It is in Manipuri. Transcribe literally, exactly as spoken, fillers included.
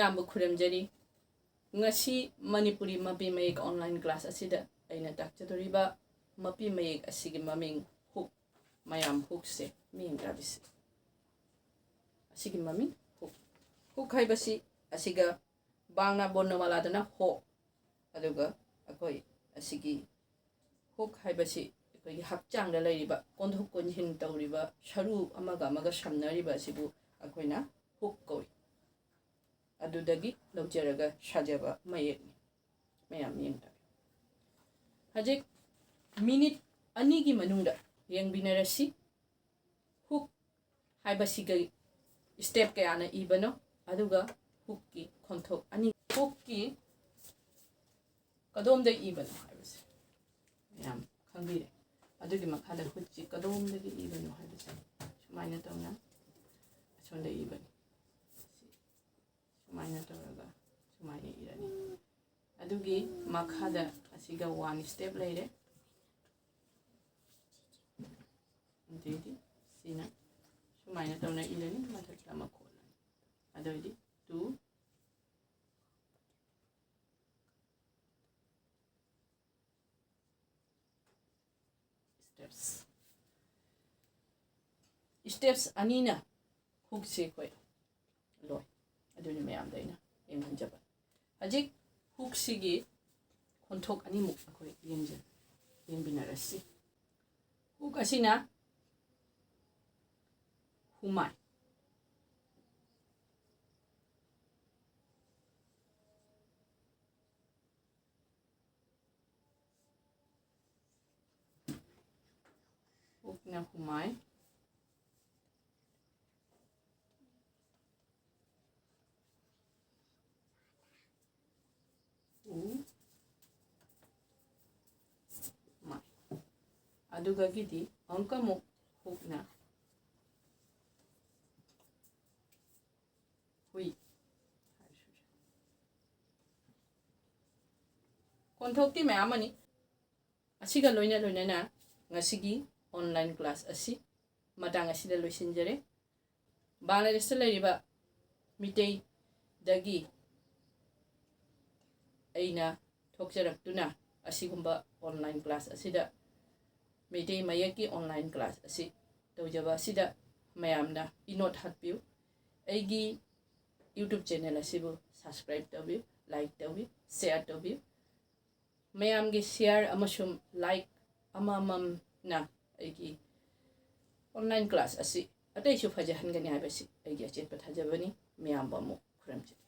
ꯑꯌꯥꯝꯕ ꯈꯨꯔꯨꯝꯖꯔꯤ꯫ ꯉꯁꯤ ꯃꯅꯤꯄꯨꯔꯤ ꯃꯄꯤ ꯃꯌꯦꯛ online class ꯑꯁꯤꯗ ꯑꯩꯅ ꯇꯥꯛꯆꯗꯣꯔꯤꯕ ꯃꯄꯤ ꯃꯌꯦꯛ ꯑꯁꯤꯒꯤ ꯃꯃꯤꯡ ꯍꯨꯛ꯫ ꯃꯌꯥꯝ ꯍꯨꯛꯁꯦ ꯃꯤꯠꯌꯦꯡ ꯇꯥꯕꯤꯁꯤ꯫ ꯑꯁꯤꯒꯤ ꯃꯃꯤꯡ ꯍꯨꯛ꯫ ꯍꯨꯛ ꯍꯥꯏꯕꯁꯤ ꯑꯁꯤꯒ ꯕꯥꯡꯅꯥ ꯕꯣꯔꯅꯃꯥꯂꯥꯗꯅ ꯍꯣ, ꯑꯗꯨꯒ ꯑꯩꯈꯣꯏ ꯑꯁꯤꯒꯤ ꯍꯨꯛ ꯍꯥꯏꯕꯁꯤ ꯑꯩꯈꯣꯏꯒꯤ ꯍꯛꯆꯥꯡꯗ ꯂꯩꯔꯤꯕ ꯀꯣꯟꯊꯣꯛ ꯀꯣꯟꯁꯤꯟ ꯇꯧꯔꯤꯕ ꯁꯔꯨ ꯑꯃꯒ ꯑꯃꯒ ꯁꯝꯅꯔꯤꯕ ꯑꯁꯤꯕꯨ ꯑꯩꯈꯣꯏꯅ ꯍꯨꯛ ꯀꯧꯏ꯫ ꯑꯗꯨꯗꯒꯤ ꯂꯧꯖꯔꯒ ꯁꯥꯖꯕ ꯃꯌꯦꯛꯅꯤ꯫ ꯃꯌꯥꯝ ꯌꯦꯡꯕꯤꯔꯒꯦ꯫ ꯍꯧꯖꯤꯛ ꯃꯤꯅꯤꯠ ꯑꯅꯤꯒꯤ ꯃꯅꯨꯡꯗ ꯌꯦꯡꯕꯤꯅꯔꯁꯤ꯫ ꯍꯨꯛ ꯍꯥꯏꯕꯁꯤꯒ step ꯀꯌꯥꯅ ꯏꯕꯅꯣ, ꯑꯗꯨꯒ ꯍꯨꯛꯀꯤ ꯈꯣꯟꯊꯣꯛ ꯑꯅꯤ, ꯍꯨꯛꯀꯤ ꯀꯗꯣꯝꯗ ꯏꯕꯅꯣ ꯍꯥꯏꯕꯁꯦ ꯃꯌꯥꯝ ꯈꯪꯕꯤꯔꯦ꯫ ꯑꯗꯨꯒꯤ ꯃꯈꯥꯗ ꯍꯨꯛꯁꯤ ꯀꯗꯣꯝꯗꯒꯤ ꯏꯕꯅꯣ ꯍꯥꯏꯕꯁꯦ ꯁꯨꯃꯥꯏꯅ ꯇꯧꯅ ꯑꯁꯣꯝꯗ ꯏꯕꯅꯤ꯫ ꯁꯨꯃꯥꯏꯅ ꯇꯧꯔꯒ ꯁꯨꯃꯥꯏꯅ ꯏꯔꯅꯤ꯫ ꯑꯗꯨꯒꯤ ꯃꯈꯥꯗ ꯑꯁꯤꯒ one step ꯂꯩꯔꯦ꯫ ꯑꯗꯩꯗꯤ ꯁꯤꯅ ꯁꯨꯃꯥꯏꯅ ꯇꯧꯅ ꯏꯔꯅꯤ, ꯃꯊꯛꯇ ꯑꯃ ꯈꯣꯠꯂꯅꯤ꯫ ꯑꯗꯨꯑꯣꯏꯗꯤ two steps꯫ Steps ꯑꯅꯤꯅ ꯍꯨꯛꯁꯦ ꯑꯩꯈꯣꯏ ꯂꯣꯏ꯫ ꯑꯗꯨꯅꯤ ꯃꯌꯥꯝꯗ ꯑꯩꯅ ꯌꯦꯡꯍꯟꯖꯕ꯫ ꯍꯧꯖꯤꯛ ꯍꯨꯛꯁꯤꯒꯤ ꯈꯣꯟꯊꯣꯛ ꯑꯅꯤꯃꯨꯛ ꯑꯩꯈꯣꯏ ꯌꯦꯡꯖ-, ꯌꯦꯡꯃꯤꯟꯅꯔꯁꯤ꯫ ꯍꯨꯛ ꯑꯁꯤꯅ ꯍꯨꯃꯥꯏ꯫ ꯍꯨꯛꯅ ꯍꯨꯃꯥꯏ꯫ ꯎ, ꯃꯥꯏ꯫ ꯑꯗꯨꯒꯒꯤꯗꯤ ꯑꯃꯨꯛꯀ ꯑꯃꯨꯛ ꯍꯨꯛꯅ ꯍꯨꯏ꯫ ꯈꯣꯟꯊꯣꯛꯇꯤ ꯃꯌꯥꯝ ꯑꯃꯅꯤ꯫ ꯑꯁꯤꯒ ꯂꯣꯏꯅ ꯂꯣꯏꯅꯅ ꯉꯁꯤꯒꯤ online class ꯑꯁꯤ ꯃꯇꯥꯡ ꯑꯁꯤꯗ ꯂꯣꯏꯁꯤꯟꯖꯔꯦ꯫ ꯕꯪꯒ꯭ꯂꯥꯗꯦꯁꯇ ꯂꯩꯔꯤꯕ ꯃꯤꯇꯩ ꯗꯒꯤ ꯑꯩꯅ ꯊꯣꯛꯆꯔꯛꯇꯨꯅ ꯑꯁꯤꯒꯨꯝꯕ online class ꯑꯁꯤꯗ, ꯃꯩꯇꯩ ꯃꯌꯦꯛꯀꯤ online class ꯑꯁꯤ ꯇꯧꯖꯕ ꯑꯁꯤꯗ ꯃꯌꯥꯝꯅ ꯏꯅꯣꯠ ꯍꯥꯞꯄꯤꯌꯨ꯫ ꯑꯩꯒꯤ YouTube channel ꯑꯁꯤꯕꯨ subscribe ꯇꯧꯕꯤꯌꯨ, like ꯇꯧꯕꯤꯌꯨ, share ꯇꯧꯕꯤꯌꯨ꯫ ꯃꯌꯥꯝꯒꯤ share ꯑꯃꯁꯨꯡ like ꯑꯃꯃꯝꯅ ꯑꯩꯒꯤ online class ꯑꯁꯤ ꯑꯇꯩꯁꯨ ꯐꯖꯍꯟꯒꯅꯤ ꯍꯥꯏꯕꯁꯤ ꯑꯩꯒꯤ ꯑꯆꯦꯠꯄ ꯊꯥꯖꯕꯅꯤ꯫ ꯃꯌꯥꯝꯕꯨ ꯑꯃꯨꯛ ꯈꯨꯔꯨꯝꯖꯔꯤ꯫